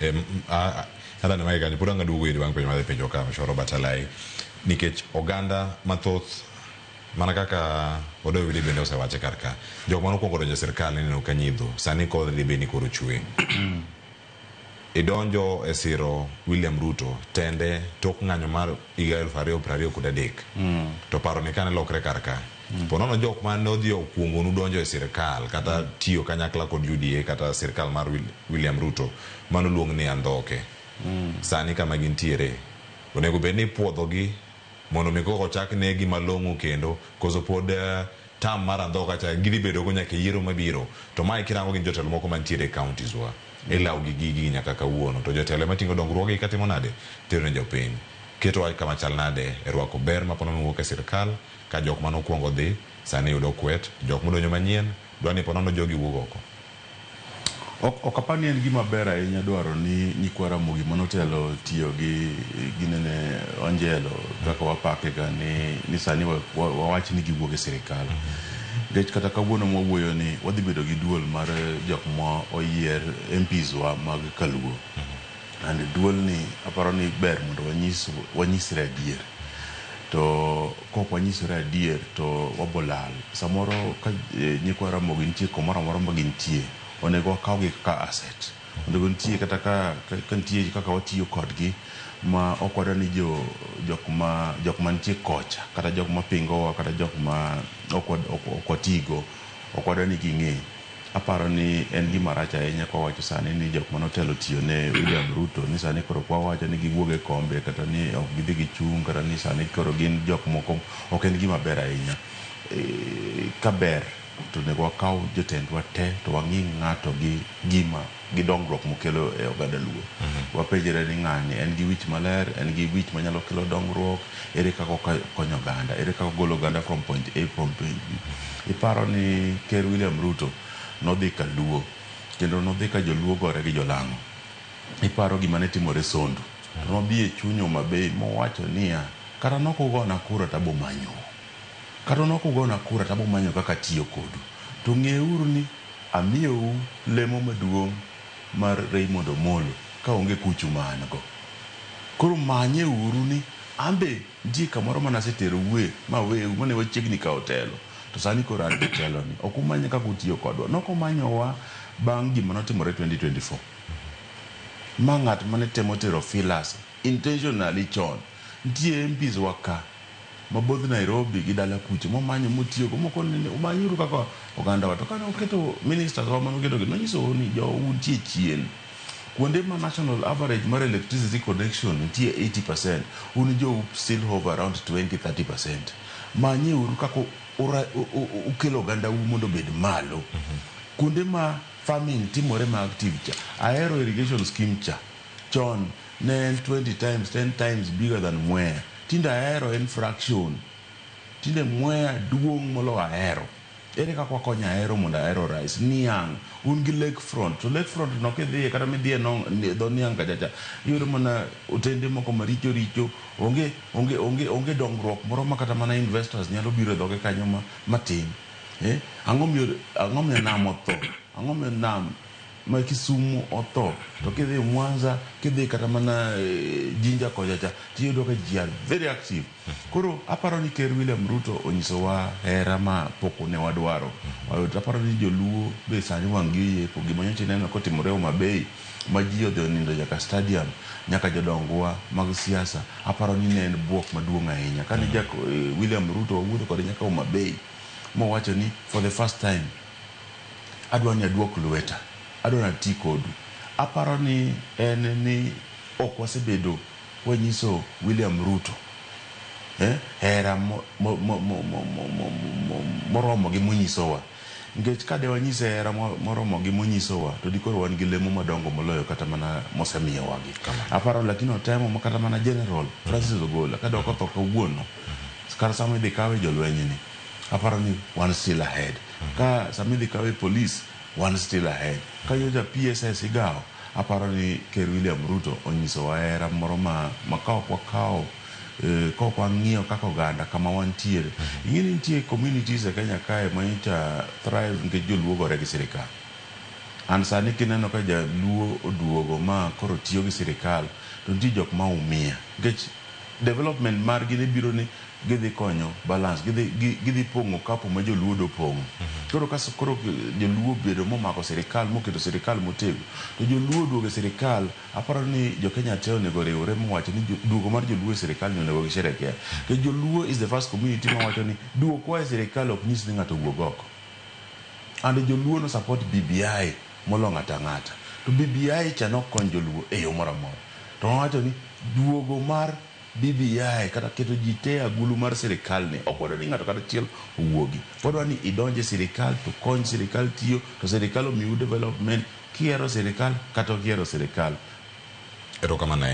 Adani mage kanyo pod ang' aduogo iri bang' penjo madhi penjo ka Mheshimiwa Robert Alai nikech oganda mathoth mana kaka Odoyo Wili bende osewache kar ka jok mane okuongo donjo e sirkal nineno ka nyidho sani kodh dibed ni koro chwe. Idonjo e siro William Ruto tende tok ng'anyo mar higa 2023 to paro ni kane lokre kar ka po nono jok mane odhi okuongonu donjo e sirkal kata tiyo kanyakla kod UDA kata sirkal mar William Ruto mano luong ni andhoke sani kama gintiere onego bed ni ipuodhogi mondo mi koko ochak negi malong'o kendo koso pod term mar andhoka cha gidhi bedo go nyaka e yiero mabiro to mae kirango gin jotelo moko mantiere e counties wa ilawo gi gigi nyaka kawuono to jotelo ema ting'o dongruoge katimo nade tero ne jopiny keto wach kama chal nade e rwako ber ma ponono wuok e sirkal ka jok mane okuongo dhi sani yudo kwet jok modonjo manyien dwa ni ponono jogi wuog oko. Ok apar ni en gima ber ahinya dwaro ni nyikwa Ramogi manotelo tiyo gi ginene Onjelo kaka wapake ga ni sani wawach ni giwuok e sirikal. Nikech kata kawuono mwawuoyo ni wadhi bedo gi duol mar jok ma oyier MPs wa mag Kaluo. And duol ni aparo ni ber mondo wanyisre adier. To kok wanyisore adier to wabolal. Samoro ka nyikwa Ramogi nitie kamoro amora ma gintie, onego wakawgi kaka asset. Onego nitie kata ka nitie kaka watiyo kodgi ma ok wadwa ni jok mantie kocha kata jok mapingowa kata jok ma ok watigo ok wadwa ni ging'e. Aparo ni en gima rach ahinya kwa wacho sani ni jok manotelo tiyo ne William Ruto ni sani koro kwa wacho ni giwuog e kombe kata ni ok gidhi gichung' kata ni sani koro gin jok moko ok en gima ber ahinya. Ka ber to onego wakaw jotendwa te to wang'i ng'ato gi gima gi dongruok mokelo e oganda Luo. Wapenjre ni ng'ani en gi wich maler, en gi wich manyalo kelo dongruok, ere kaka okonyo oganda, ere kaka ogolo oganda from point A from point B. Iparo ni Ker William Ruto nodhi Kaluo kendo nodhi ka joluo gore gi jolang'o. Iparo gima ne timore Sondu. To nodhi e chuny Homa Bay mowacho niya, kata nok ugona kura to abo manyou. Kata nok ugona kura to abo manyo kaka atiyo kodu. To ng'euru ni amiyou lemo maduong' mar Raymond Omolo ka onge kuchu ma an go. Koro manye uru ni ambe nitie kamoro mane aseteroue maweu mane wachiegni kawo telo to sani koro an gi telo ni. Ok umany kaka utiyo kodwa. Nok omanyowa bang' gima notimore 2024. Ma ng'at mane temo tero Philus intentionally chon. Nitie MPs wa ka ma both Nairobi gi dala kucho momanyo motiyogo moko ni umanyuru kaka oganda wa. To kane oketo ministers wa mane oketo gi nonyiso ni jou nitie chien. Kuonde ma national average mar electricity connection nitie 80%, un jou still hover around 20-30%. Manye uru kaka ukelo oganda u mondo obed malo. Kuonde ma farming timore ma active cha, ahero irrigation scheme cha. Chon ne en 20 times, 10 times bigger than Mwea. Tinde ahero en fraction. Tinde Mwea duong' molo ahero. Ere kaka wakonyo ahero mondo ahero rise? Niang', un gi lake front. To lake front no kidhiye kata midhiye dho niang' kacha cha, iyudo mana otende moko maricho richo. Onge, onge, onge, onge dongruok moro ma kata mana investors nyalo biro e dhoge kanyo ma, matin. Ang'o miyo nam otho? Ang'o miyo nam ma Kisumu otho? To kidhi Mwanza, kidhi kata mana Jinja kocha cha, tiyudo ka ji are very active. Koro aparo ni Ker William Ruto onyisowa hera ma pok ne wadwaro. Aparo ni joluo be sani wang' gi oyepo. Gima nyocha ineno kotimore Homa Bay ma ji odhi onindo nyaka stadium, nyaka jodongwa mag siasa, aparo ni ne en buok maduong' ahinya. Kane William Ruto wawuotho kode nyaka Homa Bay, mowacho ni for the first time adwa ni aduok lweta, adwa ni ati kodu. Aparo ni en ni ok wasebedo wanyiso William Ruto hera moromo gi monyisowa. Nikech ka de wanyise hera moromo gi monyisowa, to dikoro wan gi lemo madongo moloyo kata mana mosemiyowagi. Aparo lakini otemo ma kata mana General Francis Ogola ka dok otho kawuono, kata sama idhi kawe jolweny ni, aparo ni wan still ahead. Ka sama idhi kawe police, wan still ahead. Ka nyocha PSS igawo, aparo ni Ker William Ruto onyisowa hera moro ma ka ok wakawo, ka ok wang'iyo kaka oganda kama wantiere. Ing'e ni nitie communities e Kenya kae ma nyocha thrive nikech joluo gore gi sirikal. An sani kineno ka jaluo oduogo ma ma koro tiyo gi sirikal to nitie jok ma umia nikech development margi ne biro ni gidhi konyo balance, gidhi pong'o kapu ma joluo do pong'o. Koro ka koro joluo obedo momako sirikal moketo sirikal motegno to joluo oduogo e sirikal, aparo ni jokenya te onego riwre mowacho ni duogo mar joluo e sirikal ni onego gisherekea. Nikech joluo is the first community mawacho ni duokwa e sirikal ok nyis ni ng'ato owuog oko. And joluo no support BBI molo ng'ato ang'ata. To BBI cha nokony joluo e yo moro amora. To wawacho ni duogo mar BBI kata keto ji te e agulu mar sirikal ni ok wadwa ni ng'ato kata achiel owuogi. Wadwa ni idonj e sirikal to kony sirikal tiyo to sirikal omiu development kihero sirikal kata ok ihero sirikal. Erokamano ahinya.